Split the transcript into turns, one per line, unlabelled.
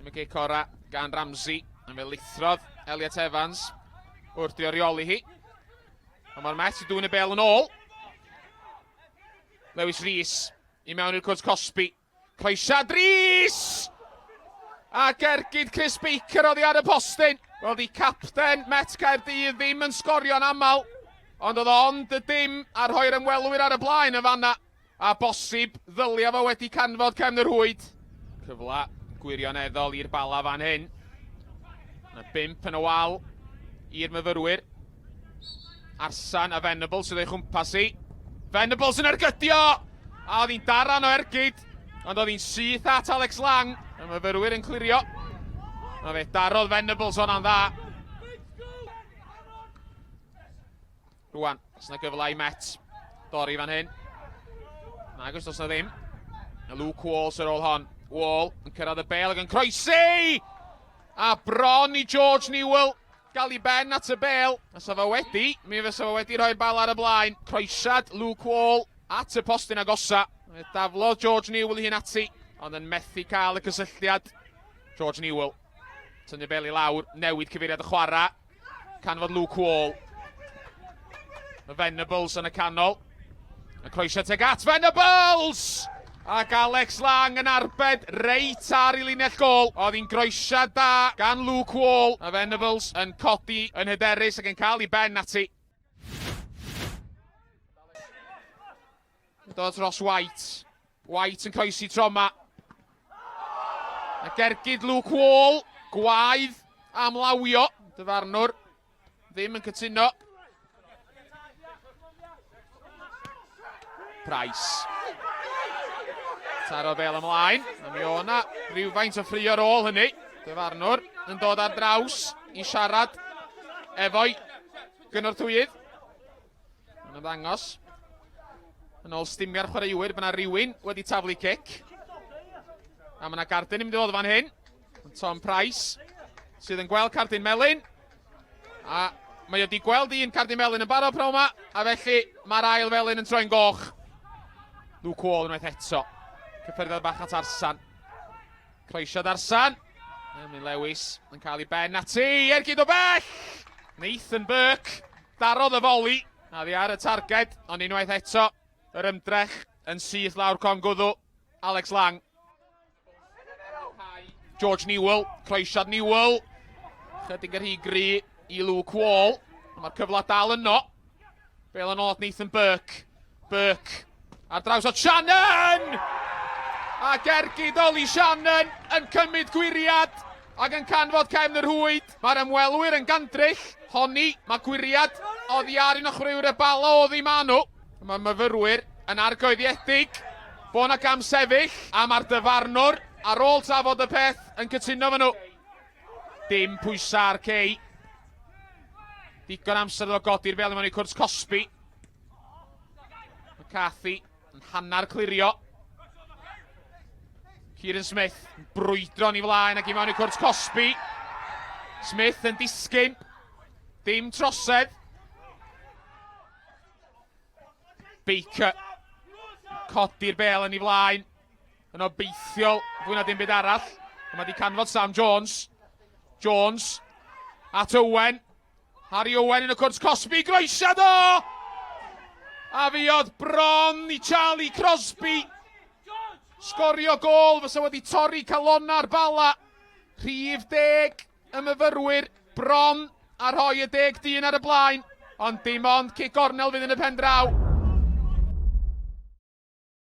Dim y gic ora gan Ramsey. Yn fe lithrodd Elliot Evans wrth drio reoli hi. Ond mae'r Met i dwyn y bel yn ôl. Lewis Rees i mewn i'r cwrt cosbi. Croesiad Rees! Ac ergyd Chris Baker oddi ar y postyn. Wel, di capten Met Caerdydd ddim yn sgorio'n aml, ond oedd ond y dim a rhoi'r ymwelwyr ar y blaen yn fanna. A bosib ddylia fo wedi canfod cefn y rhwyd. Cyfle gwirioneddol i'r Bala fan hyn. Yna bump yn y wal i'r myfyrwyr. Arsan a Venables sydd o'i chwmpas hi. Venables yn ergydio! A oedd hi'n daran o ergyd, ond oedd hi'n syth at Alex Lang. Y myfyrwyr yn clirio. A fe darodd Venables hwnna'n dda. Rwan, os yna gyfle i Met dorri fan hyn. Nag oes, does na ddim. A Luke Wall sy'n ôl hon. Wall yn cyrraedd y bel ac yn croesi! A bron i George Newell gael ei ben at y bel. A sa fo wedi, mi fysa fo wedi rhoi'r bal ar y blaen. Croesiad Luke Wall at y postyn agosa. Fe daflodd George Newell ei hun ati, ond yn methu cael y cysylltiad. George Newell, tynnu bel i lawr, newid cyfeiriad y chwarae. Canfod Luke Wall. Y Venables yn y canol. Y croesio teg at Venables! Ac Alex Lang yn arbed reit ar i linell gol. Oedd hi'n groesiad da gan Luke Wall. A Venables yn codi yn hyderus ac yn cael ei ben ati. Dod dros White. White yn croesi tro yma. A gergyd Luke Wall. Gwaedd am lawio. Dyfarnwr ddim yn cytuno. Price. Taro bel ymlaen. A mi o'na rhywfaint o ffrio ar ôl hynny. Dyfarnwr yn dod ar draws i siarad efo'i gynorthwyydd. Mae'n ymddangos yn ôl stimiau'r chwaraewyr bod yna rhywun wedi taflu cic. A mae yna gardyn yn mynd i ddod fan hyn. Tom Price sydd yn gweld cardyn melyn. A mae wedi gweld un cardyn melyn yn barod pro yma, a felly mae'r ail felyn yn troi'n goch. Luke Wall unwaith eto. Cyffyrddiad bach at Arsan. Croesiad Arsan. Emlyn Lewis yn cael ei ben ati. Ergyd o bell! Nathan Burke darodd y foli. A ddi ar y targed, ond unwaith eto, yr ymdrech yn syth lawr con gwddw. Alex Lang. George Newell, croesiad Newell. Chydig yr rhy gry i Luke Wall. Mae'r cyfle dal yno. Bel yn ôl at Nathan Burke. Burke ar draws o Shannon! Ac ergyd Ollie Shannon yn cymryd gwyriad ac yn canfod cefn y rhwyd. Mae'r ymwelwyr yn gandryll. Honni, mae gwyriad oddi ar un o chwaraewyr y Bala oddi maen nhw. Mae myfyrwyr yn argoeddiedig bod yna gam sefyll a mae'r dyfarnwr ar ôl trafod y peth yn cytuno fy nhw. Dim pwysau ar Kay. Digon amser iddo godi'r bel i mewn i cwrt cosbi. McCarthy yn hanner clirio. Kieran Smith yn brwydro yn ei flaen ac i mewn i cwrt cosbi. Smith yn disgyn. Dim trosedd. Baker codi'r bel yn ei flaen. Yn obeithiol, fwy na dim byd arall. Ond mae wedi canfod Sam Jones. Jones at Owen. Harry Owen yn y cwrt cosbi. Groesiad o! A fuodd bron i Charlie Crosby sgorio gôl fysa wedi torri calonna'r Bala. Rhif deg y myfyrwyr bron a rhoi y deg dyn ar y blaen, ond dim ond cic gornel fydd yn y pen draw.